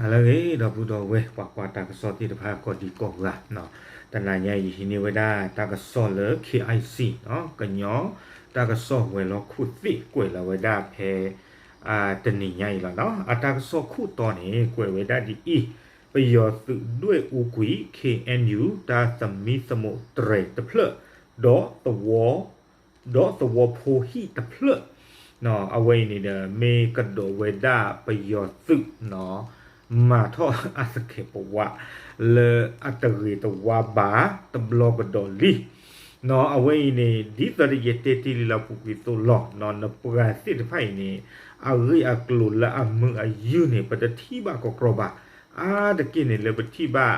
ဟါလၢအဂ့ၤ ဒီပုၢ်ဒီဝဲၢ် ပှၤကွၢ်တၢ်ကစီၣ်သ့ၣ်တဖၣ်ကိးဒံကိးဂၤ, တနၤညါအံၤ ယဟံးန့ၢ်ဝဲဒၣ်တၢ်ကစီၣ်လၢ KIC ကညီတၢ်ကစီၣ်ဝဲၤလီၢ်ခိၣ်သ့ၣ် ကွဲးလီၤဝဲဒၣ်ဖဲ တနံၤညါအံၤလီၤ. အတၢ်ကစီၣ်ခိၣ်တီန့ၣ် ကွဲးဝဲဒၣ်ဒ်အံၤ, ပယီၤသုးဒွဲၣ်အူကွံာ် KNU တၢ်သမံသမိးတြဲၤတဖျၢၣ်, ဒီးသဝီ ဒီးသဝီဖိဟံၣ်တဖျၢၣ်, အဝဲအံၤန့ၣ်ဒီး မ့ၢ်ကဒီးဝဲဒၣ်ပယီၤသုး မၤထီၣ်အသကဲးပဝး လၢအတဂ့ၤတဝါဘၣ် တဘျီကဒီးလံ. အဝဲအံၤန့ၣ် ဒ်သိးဒီးယတဲတ့ၢ်လံလၢပူၤကွံာ်သိးလီၤ, နပှၤသ့ၣ်တဖၣ်အံၤန့ၣ် အဂ့ၢ်အကျိၤလၢအမုာ်အယုၢ်န့ၣ် ပတထံၣ်ဘၣ်ကီကီဘၣ်. အါတက့ၢ်န့ၣ်လၢပထံၣ်ဘၣ်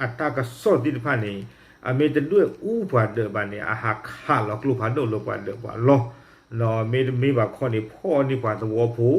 အတၢ်ကစီၣ်သ့ၣ်တဖၣ်န့ၣ် အမ့ၢ်တဒွဲၣ်အူပှၤဒၢးဘၣ်န့ၣ် အဟးခးလီၤကျိဖးဒိၣ်လၢပှၤဒၢးပှၤလီၢ်, မ့တမ့ၢ်ဘၣ်ခီန့ၣ် ဖီၣ်န့ၢ်ပှၤသဝီဖိ,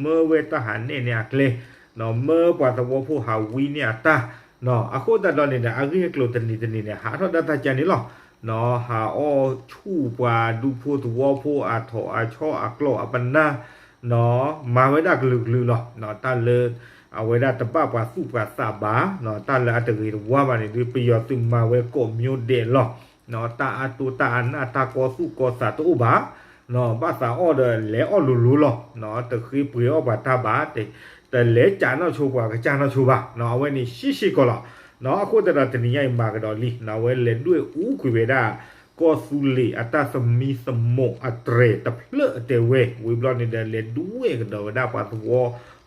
မၢဝဲတၢ်ဟးနဲၣ်န့ၢ်အကျဲ, မၢပှၤသဝီဖိဟးဝံန့ၢ်အတၢ်, အဃိသတးဒီးန့ၣ်ဒီး အဂ့ၢ်အကျိၤတနံၤတနံၤန့ၣ် ဟးထီၣ်ဒၣ်တၢ်ကါန့ၣ်လီၤ. ဟးအီၣ်ဆူၣ်ပှၤဒူဖိသဝီဖိအထီၣ်အဆီၣ်အကျီၢ်အပနၢ်, မၤဝဲဒၣ်ကလုာ်ကလုာ်လီၤ. တၢ်လၢ အဝဲဒၣ်တဘၣ်ပှၤသူၣ်ပှၤသးဘၣ်, တၢ်လၢအတဂ့ၤတဝါဘၣ်န့ၣ်ဒီး ပယီၤသုးမၤဝဲကိးမံၤဒဲးလီၤ. တၢ်အတိတၢ်အနၢ်တၢ်ကီသူၣ်ကီသးတအိၣ်ဘၣ်, ဘၣ်သးအီၣ်ဒီးလဲၤအီၣ်လိၤလိၤလီၤ. တဃ့ပှ့ၤအီၣ်ပှၤတၢ်ဘၣ်, တလဲၤကးနီၢ်ဆိပှၤကစၢ်နီၢ်ဆိဘၣ်, အဝဲန့ၣ်ရှဲရှဲကီးလီၤ. အဃိသတးဒီးတနံၤညါအံၤမၤကဒီးလံ, အဝဲလဲၤဒွဲၣ်အူကွံာ်ဝဲဒၣ် ကီၢ်သူလ့ၤအတၢ်သမံသမိးအတြဲၤတဖျၢၣ်အတဲဝဲ, ဝံၤဘျီန့ၣ်ဒီး လဲၤဒွဲၣ်ကဒီးဝဲဒၣ်ပှၤသဝီ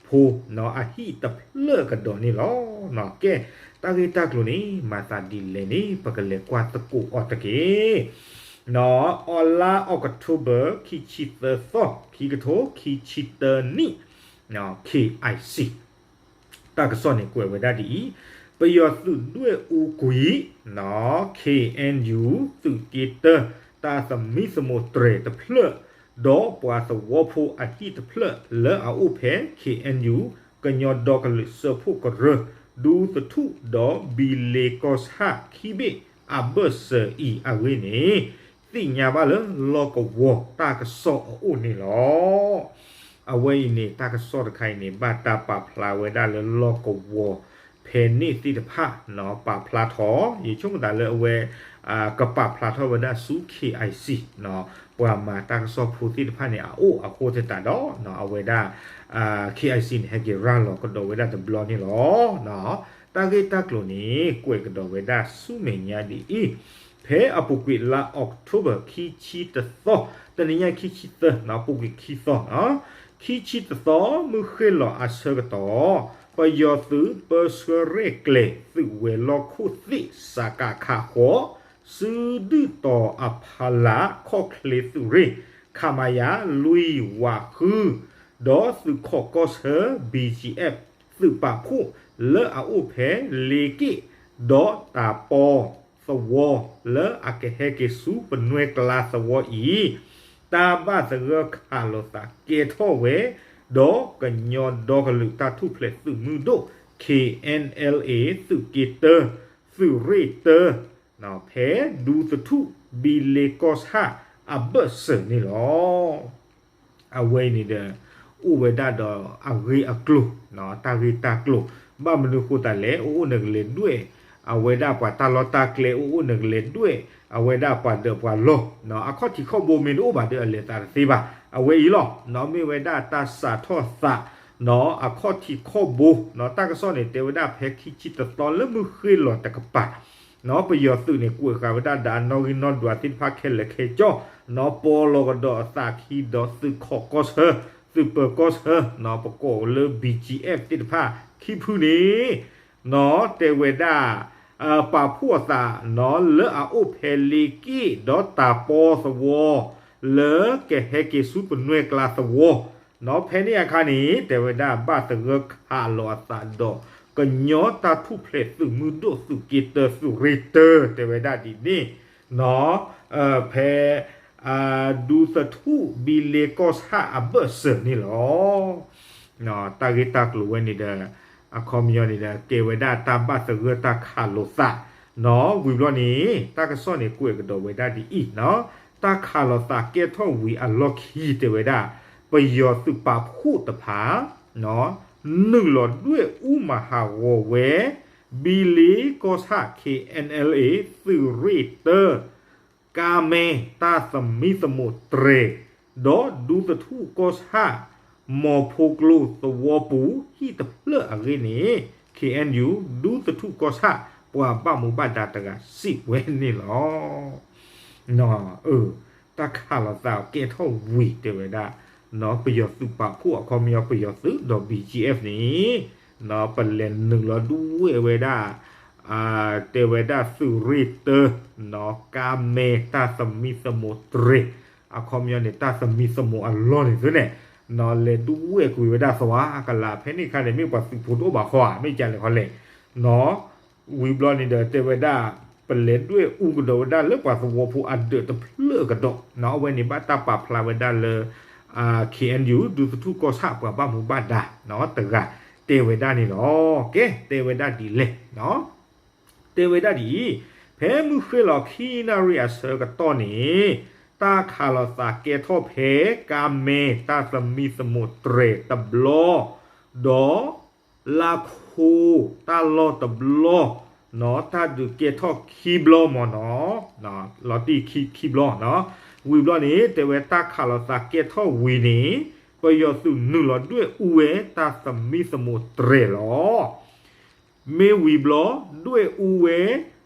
ဖိ အဟံၣ်တဖျၢၣ်ကဒီးန့ၣ်လီၤ. ကဲ, တၢ်ဂ့ၢ်တၢ်ကျိၤန့ၣ် မၤသးဒ်လဲၣ်န့ၣ် ပကလဲၤကွၢ်သကိးအီၤတက့ၢ်. အီလါ October ခံဆံသၢသီ ခံကထိခံဆံတၢနံၣ်, KIC တၢ်ကစီၣ်န့ၣ်ကွဲးဝဲဒၣ်ဒ်အံၤ, ပယီၤသုးဒွဲၣ်အူကွံာ် KNU သုးက့တၢ တၢ်သမံသမိးတြဲၤတဖျၢၣ်, ဒီးပှၤသဝီဖိအဟံၣ်တဖျၢၣ်လၢအအိၣ်ဖဲ KNU ကညီဒီကလုာ်စၢဖှိၣ်ကရၢ ဒူသထူၣ်ဒီးဘံလ့ကီၢ်ဆၣ်ခံဘ့ၣ် အဘၢၣ်စၢၤအံၤအဂ့ၢ်န့ၣ် သ့ၣ်ညါဘၣ်လၢလီၢ်ကဝီၤတၢ်ကစီၣ်အအိၣ်န့ၣ်လီၤ. အဝဲအံၤန့ၣ် တၢ်ကစီၣ်တခါအံၤန့ၣ် ဘၣ်တၢ်ပာ်ဖျါဝဲဒၣ်လၢလီၢ်ကဝီၤဖဲန့ၣ်သ့ၣ်တဖၣ် ပာ်ဖျါထီၣ်, ယဆိကမိၣ်သးလၢအဝဲ ကပာ်ဖျါထီၣ်ဝဲဒၣ်ဆူ KIC ပှၤမၤတၢ်ကစီၣ်ဖိသ့ၣ်တဖၣ်န့ၣ် အအိၣ်အဃိသတးဒီး အဝဲဒၣ် KIC န့ၣ် ဟဲက့ၤရၤလီၤကဒီးဝဲဒၣ်တဘျီန့ၣ်လီၤ. တၢ်ဂ့ၢ်တၢ်ကျိၤန့ၣ် ကွဲးကဒီးဝဲဒၣ်ဆူမဲာ်ညါဒ်အံၤ, ဖဲအပူၤကွံာ်လါ October ခံဆံတသီ, တနံၤညါခံဆံသၢ ပူၤကွံာ်ခံသီ, ခံဆံတသီ မုၢ်ဃ့ၢ်လီၤအဆၢကတီၢ်, ပယီၤသုးပၢဆှၢရဲၣ်ကျဲၤသုးဝဲၤလီၢ်ခိၣ်သ့ၣ် စကခ ဃိး စုဒုၣ်တီၤအဖီလာ် ခီၣ်ချ့သုးရ့ၣ် ခမရ လွံၢ်ဝးဃု ဒီးသုးခိးကီၢ်ဆၢ BGF သုးပာ်ဖှိၣ်လၢအအိၣ်ဖဲလ့က့ၣ် ဒီးတၢ်ပီသဝီ လၢအကဟဲက့ၤဆူပနွဲၢ်ကျါသဝီအံၤ, တၢ်ဘၣ်သဂၢၢ်ခးလိာ်သးကဲထီၣ်ဝဲ, ဒီးကညီဒီကလုာ်တၢ်ထူၣ်ဖျဲးသုးမုၢ်ဒိၣ် KNLA သုးက့တၢ, သုးရ့ၣ်တၢ ဖဲဒူသထူၣ်ဘံလ့ကီၢ်ဆၣ်အဘၢၣ်စၢၤန့ၣ်လီၤ. အဝဲအံၤန့ၣ်ဒီး အိၣ်ဝဲဒၣ်ဒီးအဂ့ၢ်အကျိၤ, တၢ်ဂ့ၢ်တၢ်ကျိၤ, ဘၣ်မနုၤဃိသတးလဲၣ်, အိၣ်အိၣ်နကလဲၤဒွဲၣ် အဝဲဒၣ်ပှၤတၢ်လီၢ်တၢ်ကျဲ, အိၣ်အိၣ်နကလဲၤဒွဲၣ် အဝဲဒၣ်ပှၤဒၢးပှၤလီၢ်, အခီၣ်ထံးခီၣ်ဘိမ့ၢ်တအိၣ်ဘၣ်ဒီး အလဲၤသးတသ့ဘၣ်. အဝဲအံၤလီၤ, မ့ၢ်ဝဲဒၣ်တၢ်စးထီၣ်သး အခီၣ်ထံးခီၣ်ဘိ, တၢ်ကစီၣ်န့ၣ် တဲဝဲဒၣ်ဖဲခံဆံတသီလၢမုၢ်ဃ့ၢ်လီၤတကပၤ ပယီၤသုးန့ၣ် ကွဲးဃာ်ဝဲဒၣ်ဒီးအနီၣ်ဂံၢ်နီၣ်ဒွးသ့ၣ်တဖၣ်ခဲလၢာ်ခဲဆ့, ပီလီၤကဒီးအသးခံဒီးသုးခိးကီၢ်ဆၢ, သုးပၢၤကီၢ်ဆၢ, ပကိးလၢ BGF သ့ၣ်တဖၣ်ခံဖုန့ၣ်, တဲဝဲဒၣ် ပာ်ဖှိၣ်အသးလၢအအိၣ်ဖဲလ့က့ၣ်ဒီးတၢ်ပီသဝီ လၢကဟဲက့ၤဆူပနွဲၢ်ကျါသဝီ, ဖဲန့ၣ်အခါန့ၣ် တဲဝဲဒၣ်ဘၣ်သဂၢၢ်ခးလိာ်အသးဒီး ကညီတၢ်ထူၣ်ဖျဲးသုးမုၢ်ဒိၣ်သုးက့တၢသုးရ့ၣ်တၢ တဲဝဲဒၣ်ဒ်န့ၣ်, ဖဲ ဒူသထူၣ်ဘံလ့ကီၢ်ဆၣ်အဘၢၣ်စၢၤန့ၣ်လီၤ. တၢ်ဂ့ၢ်တၢ်ကျိၤဝဲန့ၣ်ဒီး အခီပညီန့ၣ်ဒီး ကဲဝဲဒၣ်တၢ်ဘၣ်သဂၢၢ်တၢ်ခးလိာ်သး, ဝံၤဘျီန့ၣ် တၢ်ကစီၣ်န့ၣ်ကွဲးကဒီးဝဲဒၣ်ဒ်အံၤ, တၢ်ခးလိာ်သးကဲထီၣ်ဝံၤအလီၢ်ခံ တဲဝဲဒၣ် ပယီၤသုးပာ်ဖှိၣ်တဖၣ် နုာ်လီၤဒွဲၣ်အူမၤဟးဂီၤဝဲ ဘံလ့ကီၢ်ဆၣ် KNLA သုးရ့ၣ်တၢ ကါမဲတၢ်သမံသမိးတြဲၤ ဒီးဒူသထူၣ်ကီၢ်ဆၣ် မီၤဖိကျိသဝီပူၤ ဟံၣ်တဖျၢၣ်အဂ့ၢ်န့ၣ် KNU ဒူသထူၣ်ကီၢ်ဆၣ် ပှၤဘၣ်မူဘၣ်ဒါတဂၤစံးဝဲန့ၣ်လီၤ. တၢ်ခးလိာ်သးကဲထီၣ်ဝံၤတဲဝဲဒၣ် ပယီၤသုးပာ်ဖှိၣ်အခီပညီ ပယီၤသုးဒီး ဘီၣ်ကၠံၣ်အဲၣ်န့ၣ် ပလဲၤနုာ်လီၤဒွဲၣ်ဝဲဒၣ် တဲဝဲဒၣ်သုးရ့ၣ်တၢ ကါမဲတၢ်သမံသမိးတြဲၤ အခီပညီန့ၣ် တၢ်သမံသမိးအလီၢ်န့ၣ်သုန့ၣ် လဲၤဒွဲၣ်ကွံာ်ဝဲဒၣ်သဝီကလး ဖဲန့ၣ်အခါန့ၣ် မ့ၢ်ပှၤသုးဖိတအိၣ်ဘၣ်ဃီဧါ မ့ၢ်ကလဲၣ်ဃီလဲၣ် ဝံၤဘျီန့ၣ်ဒီးတဲဝဲဒၣ် ပလဲၤဒွဲၣ်အူကဒီးဝဲဒၣ်လၢပှၤသဝီဖိအဒၢးတဖျၢၣ်ကဒီး အဝဲန့ၣ်ဘၣ်တၢ်ပာ်ဖျါဝဲဒၣ်လၢ KNU ဒူသထူၣ်ကီၢ်ဆၣ် ပှၤဘၣ်မူဘၣ်ဒါတဂၤ တဲဝဲဒၣ်န့ၣ်လီၤ. ကဲ တဲဝဲဒၣ်ဒ်လဲၣ် တဲဝဲဒၣ်ဒ်အံၤ, ဖဲမုၢ်ဃ့ၢ်လီၤခံနၣ်ရံၣ်အဆၢကတီၢ်န့ၣ် တၢ်ခးလိာ်သးကဲထီၣ်ဖဲ ကါမဲတၢ်သမံသမိးတြဲၤတဘျီ, ဒီး လါခိတၢ်လီၢ်တဘျီ, တၢ်ဒုးကဲထီၣ်ခံဘျီမ့ၢ်နီၤ, လီၤတံၢ်ခံဘျီနီၤ, ဝံၤဘျီန့ၣ် တဲဝဲတၢ်ခးလိာ်သးကဲထီၣ်ဝံၤန့ၣ် ပယီၤသုးနုာ်လီၤဒွဲၣ်အူဝဲတၢ်သမံသမိးတြဲၤလီၤ. မ့ၢ်ဝံၤဘျီ ဒွဲၣ်အူဝဲ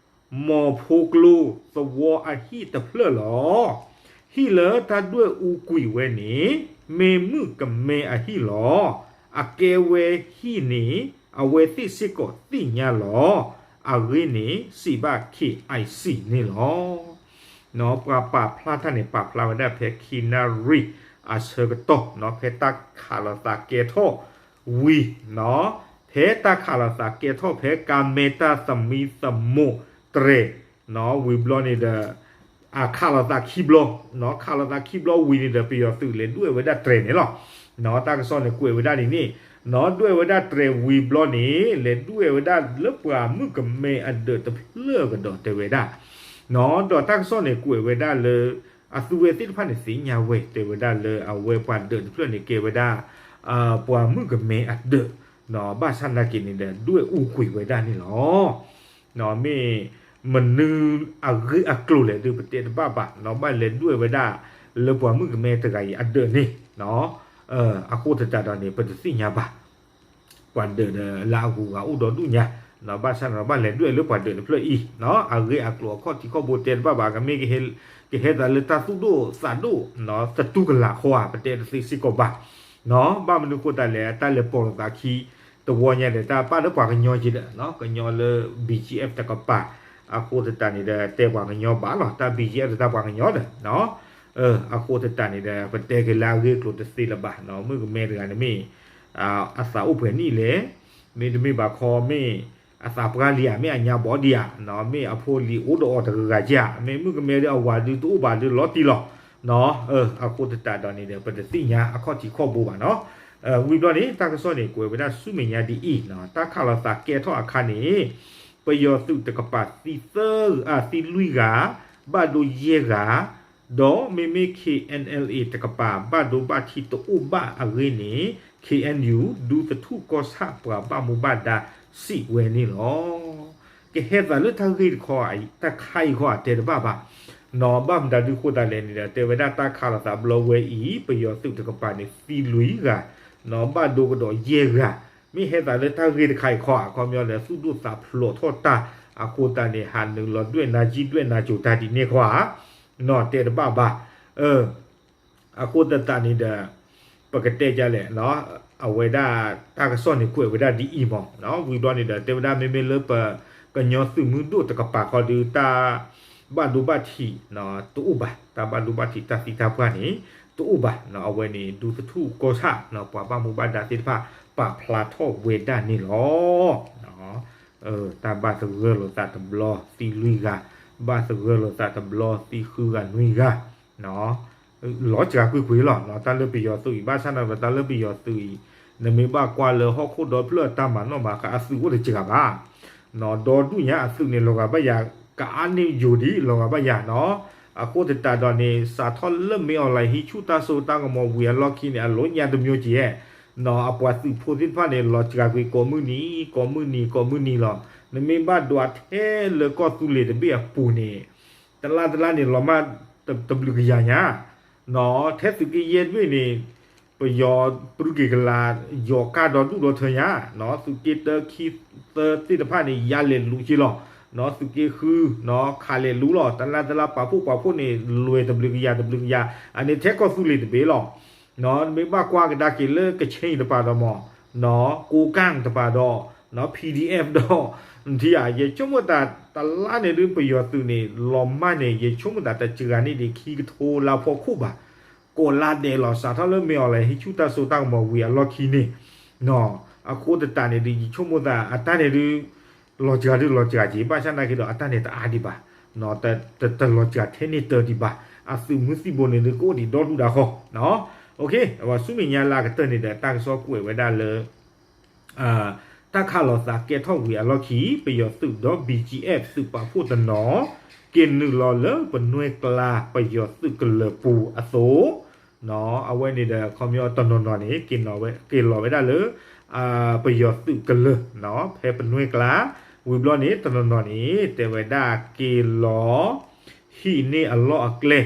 မီၤဖိကျိသဝီအဟံၣ်တဖျၢၣ်လီၤ. ဟံၣ်လၢတၢ်ဒွဲၣ်အူကွံာ်ဝဲန့ၣ် မ့ၢ်မုၣ်ကမဲအဟံၣ်လီၤ. အကဲဝဲဟံၣ်န့ၣ် အဝဲသ့ၣ်စ့ၢ်ကီးသ့ၣ်ညါလီၤ. အဂ့ၢ်န့ၣ် စံးဘၣ် KIC န့ၣ်လီၤ. ပှၤပာ်ဖျါတၢ်န့ၣ် ပာ်ဖျါဝဲဒၣ်ဖဲခံနၣ်ရံၣ်အဆၢကတီၢ် ဖဲတၢ်ခးလိာ်သးကဲထီၣ်ဝံၤ, ဖဲတၢ်ခးလိာ်သးကဲထီၣ်ဖဲကါမဲတၢ်သမံသမိးတြဲၤ ဝံၤဘျီန့ၣ်ဒီး အခးလိာ်သးခံဘျီ, ခးလိာ်သးခံဘျီဝံၤန့ၣ်ဒီး ပယီၤသုးလဲၤဒွဲၣ်ဝဲဒၣ်တြဲၤန့ၣ်လီၤ. တၢ်ကစီၣ်န့ၣ်ကွဲးဝဲဒၣ်ဒ်န့ၣ်, ဒွဲၣ်ဝဲဒၣ်တြဲၤဝံၤဘျီန့ၣ် လဲၤဒွဲၣ်ဝဲဒၣ်လၢပှၤမုၣ်ကမဲအဒၢးတဖျၢၣ်ကဒီးတဲဝဲဒၣ်, ဒီးတၢ်ကစီၣ်န့ၣ်ကွဲးဝဲဒၣ်လၢ အသုဝဲသ့ၣ်တဖၣ်န့ၣ်သ့ၣ်ညါဝဲ တဲဝဲဒၣ်လၢအဝဲပှၤဒၢးတဖျၢၣ်န့ၣ် ကဲဝဲဒၣ် ပှၤမုၣ်ကမဲအဒၢး, ဘၣ်ဆၣ်နာ်က့န့ၣ်ဒီး ဒွဲၣ်အူကွံာ်ဝဲဒၣ်န့ၣ်လီၤ. မ့ၢ်မနုၤအဂ့ၢ်အကျိၤလဲၣ်ဒီး ပတဲတဘၣ်ဘၣ်, ဘၣ်လဲၤဒွဲၣ်ဝဲဒၣ် လၢပှၤမုၣ်ကမဲတဂၤအံၤအဒၢးန့ၣ်, အဃိသတးဒီးန့ၣ် ပတသ့ၣ်ညါဘၣ်. ပှၤဒၢးဒီးလၢအဂုၤအဂၤအိၣ်ဒီဒူၣ်ညါ, ဘၣ်ဆၣ်န့ၣ်ဒီး ဘၣ်လဲၤဒွဲၣ်လၢပှၤဒၢးတဖျၢၣ်အံၤ, အဂ့ၢ်အကျိၤအခီၣ်ထံးခီၣ်ဘိတဲတဘၣ်ဘၣ်, ကမ့ၢ်ကဟဲသးလၢတၢ်သူၣ်ဒိၣ်သးဒိၣ် သတူၢ်ကလာ်ဃီဧါ ပတဲတသ့စ့ၢ်ကီးဘၣ်. ဘၣ်မနုၤဃိသတးလဲၣ် တၢ်လဲၤပိာ်လိာ်သးခံ တဝီညါဒီး တၢ်ပာ်လၢပှၤကညီက့ဒီး ကညီလၢ ဘီၣ်ကၠံၣ်အဲၣ် တကပၤ, အဃိသတးန့ၣ်ဒီး တဲပှၤကညီဘၣ်လီၤ, တၢ် ဘီၣ်ကၠံၣ်အဲၣ် တၢ်ပှၤကညီဒီး အဃိသတးန့ၣ်ဒီး ပတဲက့ၤလၢအဂ့ၢ်အကျိၤတသ့လၢၤဘၣ်, မုၣ်ကမဲတဂၤန့ၣ်မ့ၢ် အသးအိၣ်ပှဲၤနံၣ်လဲၣ်, မ့တမ့ၢ်ဘၣ်ခီ မ့ၢ်အသးပှၢ်လံဧါ, မ့ၢ်အညါဘီဒံးဧါ, မ့ၢ်အဖိလံၤအိၣ်ဒီးအီၤတဂၤဂၤဧါ, မ့ၢ်မုၣ်ကမဲဒီးအဝၤဒုးတအိၣ်ဘၣ်ဒုးလီၤတံၢ်လီၤ. အဃိသတးဒီးန့ၣ်ဒီး ပတသ့ၣ်ညါအခီၣ်ထံးခီၣ်ဘိဘၣ်နီၤ. ဝံၤဘျီန့ၣ် တၢ်ကစီၣ်န့ၣ် ကွဲးဝဲဒၣ်ဆူမဲာ်ညါဒ်အံၤ, တၢ်ခးလိာ်သးကဲထီၣ်အခါန့ၣ် ပယီၤသုးတကပၤသံသၢဂၤ, သံလွံၢ်ဂၤ, ဘၣ်ဒိယဲၢ်ဂၤ, ဒီးမ့မ့ၢ် KNLA တကပၤ ဘၣ်ဒိဘၣ်ထံးတအိၣ်ဘၣ်အဂ့ၢ်န့ၣ် KNU ဒူသထူၣ်ကီၢ်ဆၣ်ပှၤဘၣ်မူဘၣ်ဒါစံးဝဲန့ၣ်လီၤ. ကဟဲသးလၢတၢ်ဂ့ၢ်တခီ တၢ်ခါအံၤခီအတဲတဘၣ်ဘၣ်. ဘၣ်မတၤဒုးဃိသတးလဲၣ်န့ၣ်ဒီး တဲဝဲဒၣ်တၢ်ခးလိာ်သးဘျီဝဲအံၤ ပယီၤသုးတကပၤန့ၣ် သံလွံၢ်ဂၤ, ဘၣ်ဒိကဒီးယဲၢ်ဂၤ, မ့ၢ်ဟဲသးလၢတၢ်ဂ့ၢ်တခါအံၤခီ အခီပညီဒီး သူၣ်ဒိၣ်သးဖျိးထီၣ်တၢ်, အဃိသတးန့ၣ် ဟးနုာ်လီၤဒွဲၣ်နါကံၣ်ဒွဲၣ်နါကိၤတၢ်ဒ်န့ၣ်ခီဧါ, တဲတဘၣ်ဘၣ်. အဃိသတးန့ၣ်ဒီး ပကတဲဒ်လဲၣ်, အဝဲဒၣ်တၢ်ကစီၣ်န့ၣ်ကွဲးဝဲဒၣ်ဒ်အံၤမး, ဝံၤဘျီန့ၣ်ဒီး တဲဝဲဒၣ်မ့မ့ၢ်လၢပ ကညီသုးမုၢ်ဒိၣ်တကပၤဃီဒီး တၢ်ဘၣ်ဒိဘၣ်ထံးတအိၣ်ဘၣ်, တၢ်ဘၣ်ဒိဘၣ်ထံးတၢ်သံတၢ်ပှၢ်န့ၣ် တအိၣ်ဘၣ်. အဝဲန့ၣ် ဒူသထူၣ်ကီၢ်ဆၣ် ပှၤဘၣ်မူဘၣ်ဒါသ့ၣ်တဖၣ် ပာ်ဖျါထီၣ်ဝဲဒၣ်န့ၣ်လီၤ. တၢ်ဘၣ်သဂၢၢ်လိာ်သးတဘျီ သံလွံၢ်ဂၤ, ဘၣ်သဂၢၢ်လိာ်သးတဘျီ သံဃုဂၤနွံဂၤ, လီၤစှၤကွ့ၢ်ကွ့ၢ်လီၤ. တၢ်လၢပယီၤသုးအံၤ ဘၣ်ဆၣ်န့ၣ်ဒီး တၢ်လၢပယီၤသုးအံၤ နမ့ၢ်ဘၣ်ကွၢ်လၢဟီၣ်ခိၣ်ဒီဖျၢၣ်အတၢ်မၤနီၣ်မၤဃါ အသုးအိၣ်တစှၤဘၣ်. ဒီဒူၣ်ညါအသုးန့ၣ် လီၤဂာ်ဘၣ်ယၤ ကအါန့ၢ်ယိာ်ဒံး လီၤဂာ်ဘၣ်ယၤနီၤ. အဃိသတးဒီးန့ၣ် စးထီၣ်လၢမ့ၢ်အီၣ်လဲၣ်ဟံးဆူၣ်တၢ်စိတၢ်ကမီၤဝံၤအလီၢ်ခံန့ၣ် အလိၣ်ညါတမျိုးကဲ အပှၤသုးဖိသ့ၣ်တဖၣ်န့ၣ် လီၤစှၤကွံာ်ကိးမုၢ်နံၤ ကိးမုၢ်နံၤ ကိးမုၢ်နံၤလီၤ. နမ့ၢ်ဘၣ်ဒွးထဲလၢကီၢ်သူလ့ၤတဘ့ၣ်အပူၤန့ၣ် တလါတလါန့ၣ် လီၤမၢ်တဘျုးကယၤညါ, ထဲသုးက့ယဲၢ်တဘ့ၣ်န့ၣ် ပယီၤပြူက့ၤကလး ယီၤကၢ်ဒီဒူၣ်ဒီထၢညါ, သုးက့တၢ ခံ သၢသ့ၣ်တဖၣ်န့ၣ် ယါလဲၤလူၤက့ၤလီၤ. သုးက့ဃု ခးလဲၤလူၤလီၤ. တလါတလါ ပာ်ဖှိၣ်ပာ်ဖှိၣ်န့ၣ် လွဲၢ်တဘျုးကယၤတဘျုးကယၤ, အန့ၣ်ထဲကီၢ်သူလ့ၤတဘ့ၣ်လီၤ. မ့ၢ်ဘၣ်ကွၢ်ကဒါက့ၤလၢကခ့ၣ်တပၤဒီးမ့ၢ် ကိးကၢ်တပၤဒီး PDF ဒီး ထံဧါ ယဆိကမိၣ်သးတလါန့ၣ်ဒုး ပယီၤသုးန့ၣ် လီၤမၢ်န့ၣ် ယဆိကမိၣ်သးတစှၤန့ၢ်ဒံး ခံကထိလါဖီခိၣ်ဘၣ်. ကိးလါဒဲးလီၤ စးထီၣ်လၢမ့ၢ်အီၤလဲၣ် ဟံးဆူၣ်တၢ်စိတၢ်ကမီၤဝံၤအလီၢ်ခံန့ၣ် အဃိသတးန့ၣ်ဒုး ယဆိကမိၣ်သးအတၢ်န့ၣ်ဒုး လီၤစှၤဒုးလီၤစှၤက့ၤ ဘၣ်ဆၣ်နာ်က့ဒီး အတၢ်န့ၣ်တအါဒံးဘၣ်, တလီၤစှၤထဲန့ၣ်တၢ်ဒံးဘၣ်, အသုးမုၢ်သံၣ်ဘိန့ၣ်ဒုး ကအိၣ်ဒံးဒီဒူၣ်ဒၣ်ဃီ ဆူမဲာ်ညါလၢအကတၢၢ်န့ၣ်ဒီး တၢ်ကစီၣ်ကွဲးဝဲဒၣ်လၢ တၢ်ခးလိာ်သးကဲထီၣ်ဝံၤအလီၢ်ခံ ပယီၤသုးဒီး ဘီကၠံအ့ၣ် သုးပာ်ဖှိၣ်တနီၤ က့ၤနုာ်လီၤလၢပနွဲၢ်ကျါ ပယီၤသုးကလၢၤပူၤအသိး, အဝဲန့ၣ်ဒီး ခီပညီတနီၤနီၤန့ၣ် က့ၤလီၤဝဲဒၣ်လၢ ပယီၤသုးကလၢၤ ဖဲပနွဲၢ်ကျါ, ဝံၤဘျီန့ၣ် တနီၤနီၤန့ၣ် တဲဝဲဒၣ်က့ၤလီၤ ဟံးန့ၢ်အလီၢ်အကျဲ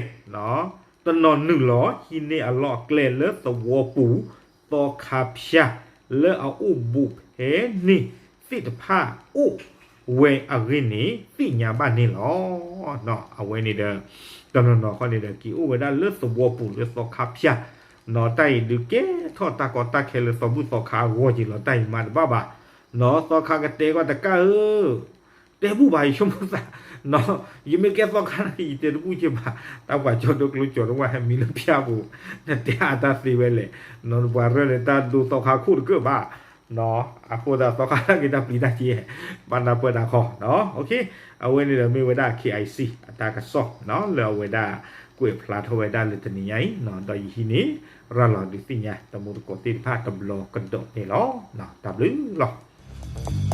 တနီၤနုာ်လီၤ ဟံးန့ၢ်အလီၢ်အကျဲလၢသဝီပူၤ သီခါဖၠၣ် လၢအအိၣ်ဘူးဖဲန့ၣ်သ့ၣ်တဖၣ်အိၣ်ဝဲအဂ့ၢ်န့ၣ် သ့ၣ်ညါဘၣ်န့ၣ်လီၤ. အဝဲန့ၣ်ဒီး တနီၤနီၤဃီန့ၣ်ဒီး က့ၤအိၣ်ဝဲဒၣ်လၢသဝီပူၤလၢသီခါဖၠၣ်, တၢ်အံၤဒုးကဲထီၣ်တၢ်ကီတၢ်ခဲလၢသီဘူၣ်သီခါအဂီၢ်က့ၤလီၤ တၢ်အံၤမၤတဘၣ်ဘၣ်, သီခါကတဲကွၢ်တကၢ်ဧၢ တဲဘူၣ်ဘၣ် ယဆိကမိၣ်သး, ယမ့ၢ်ကဲသီခါန့ၣ် ယတဲတဘူၣ်က့ၤဘၣ်, တၢ်ပှၤကၠီဒိကျိကၠီဒိဝဲဟဲမံလၢဖၠၣ်ပူၤ, နတဲအတၢ်သ့ဝဲလဲၣ်, နပှၤရၢၢ်လၢတၢ်ဒိသီခါခိၣ်တကၢၢ်ဘၣ်, အဃိသတးသီခါလၢက့ၤတၢ်ပျံၤတၢ်က့ၤ, ဘၣ်နၢ်ပၢၢ်တၢ်ခီ, အဝဲန့ၣ်ဒီးမ့ၢ်ဝဲဒၣ် ခ့ၣ်အံၣ်စံၣ် အတၢ်ကစီၣ် လၢအဝဲဒၣ်ကွဲးဖျါထီၣ်ဝဲဒၣ်လၢတနံၤညါအံၤ, ဒီးယဟံးန့ၢ်ရၤလီၤဒုးသ့ၣ်ညါ တမူတကိးသ့ၣ်တဖၣ်တဘျီကဒီးန့ၣ်လီၤ. တၢ်ဘျုးလီၤ.